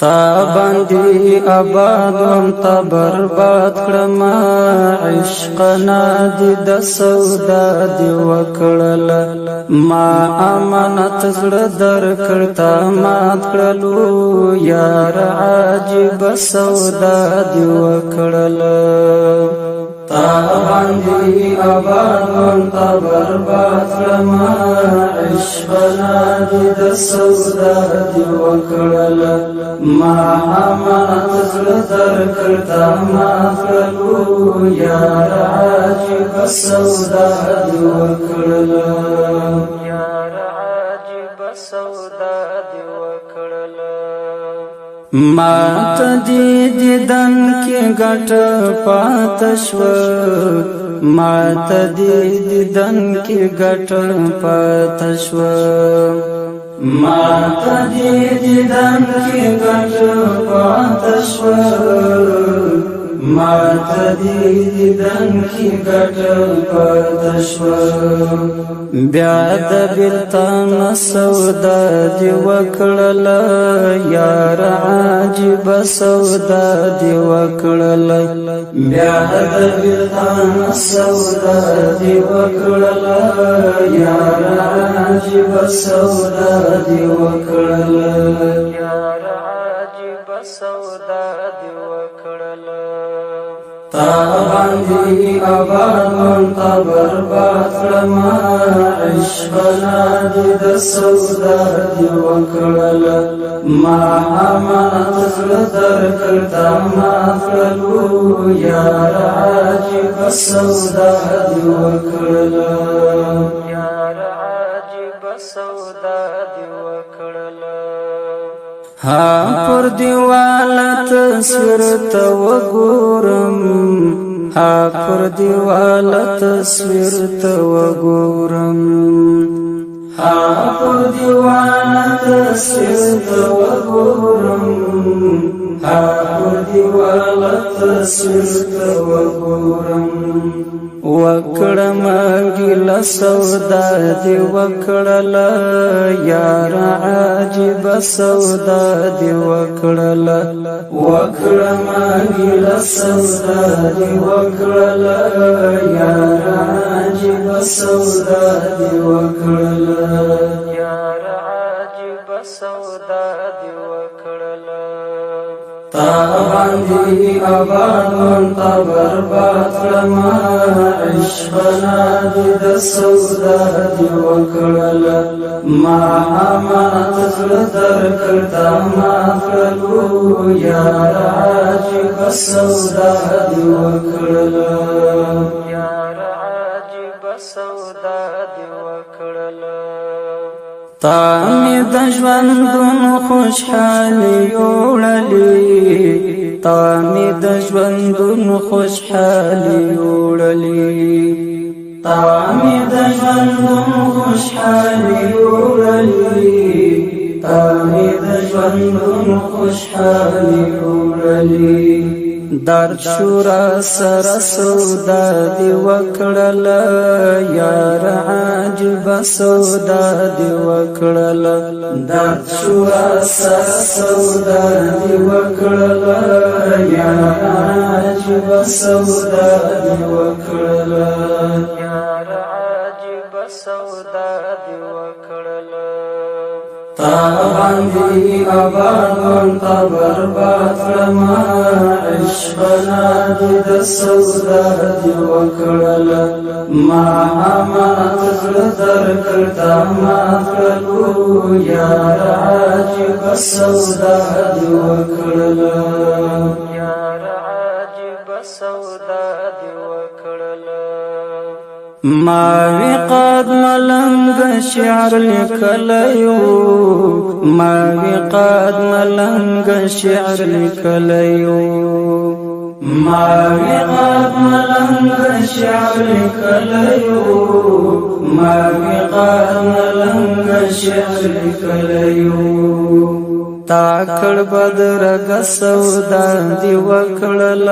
تا باندې آباد وم، تا برباد کړم. عشق نه دی د سودا دی وکړل. ما امانت زړه در کړ، تا مات کړلو. یار، عجیب سودا دی وکړل. تا باندې آباد وم، تا برباد کړم. عشق نه دی د سودا دی وکړل. ما امانت زړه در کړ، تا مات کړلو. یار، عجیب سودا دی وکړل. یار، عجیب سودا دی وکړل. ما ته دې دیدن کې ګټ پات شو. ما ته دې دیدن کې ګټ پات شو. ما ته دې دیدن کې ګټ پات شو. ما ته دې دیدن کې ګټ پات شو. بیا د بلتان سودا دی وکړل. یار، عجیب سودا دی وکړل. بیا د بلتان سودا دی وکړل. یار، عجیب سودا دی وکړل. یار، عجیب سودا دی وکړل. تا باندې آباد وم، تا برباد کړم. عشق نه دی د سودا دی وکړل. ما امانت زړه در کړ، تا مات کړلو. یار، عجیب سودا دی وکړل. یار، عجیب سودا دی وکړل. ها، پر دیوال تصویر ته وګورم. ها، پر دیوال تصویر ته وګورم. ها، پر دیوال تصویر ته وګورم. ها، پر دیوال تصویر ته وګورم. وکړم ګیله، سودا دی وکړل. یار، عجیب سودا دی وکړل. وکړم ګیله، سودا دی وکړل. یار، عجیب سودا دی وکړل. یار، عجیب سودا دی وکړل. تا باندې آباد وم، تا برباد کړم. عشق نه دی د سودا دی وکړل. ما امانت زړه در کړ، تا مات کړلو. یار، عجیب سودا دی وکړل. یار، عجیب سودا دی وکړل. تا می د ژوندون خوشحالي یوړلې. تا می د ژوندون خوشحالي یوړلې. تا می د ژوندون خوشحالي یوړلې. تا می د ژوندون خوشحالي یوړلې. درد شورا سره سودا دی وکړل. یار، عجب سودا دی وکړل. درد شورا سره سودا دی وکړل. یار، عجب سودا دی وکړل. یار، عجب سودا دی وکړل. تا باندې آباد وم، تا برباد کړم. عشق نه دی د سودا دی وکړل. ما امانت زړه در کړ، تا مات کړلو. یار، عجیب سودا دی وکړل. یار، عجیب سودا دی وکړل. ما وی قد ملنګ شعر لیکلیو. ما وی قد ملنګ شعر لیکلیو. ما وی قد ملنګ شعر لیکلیو. ما وی قد ملنګ شعر لیکلیو. تا کړ بدرګ، سودا دی وکړل.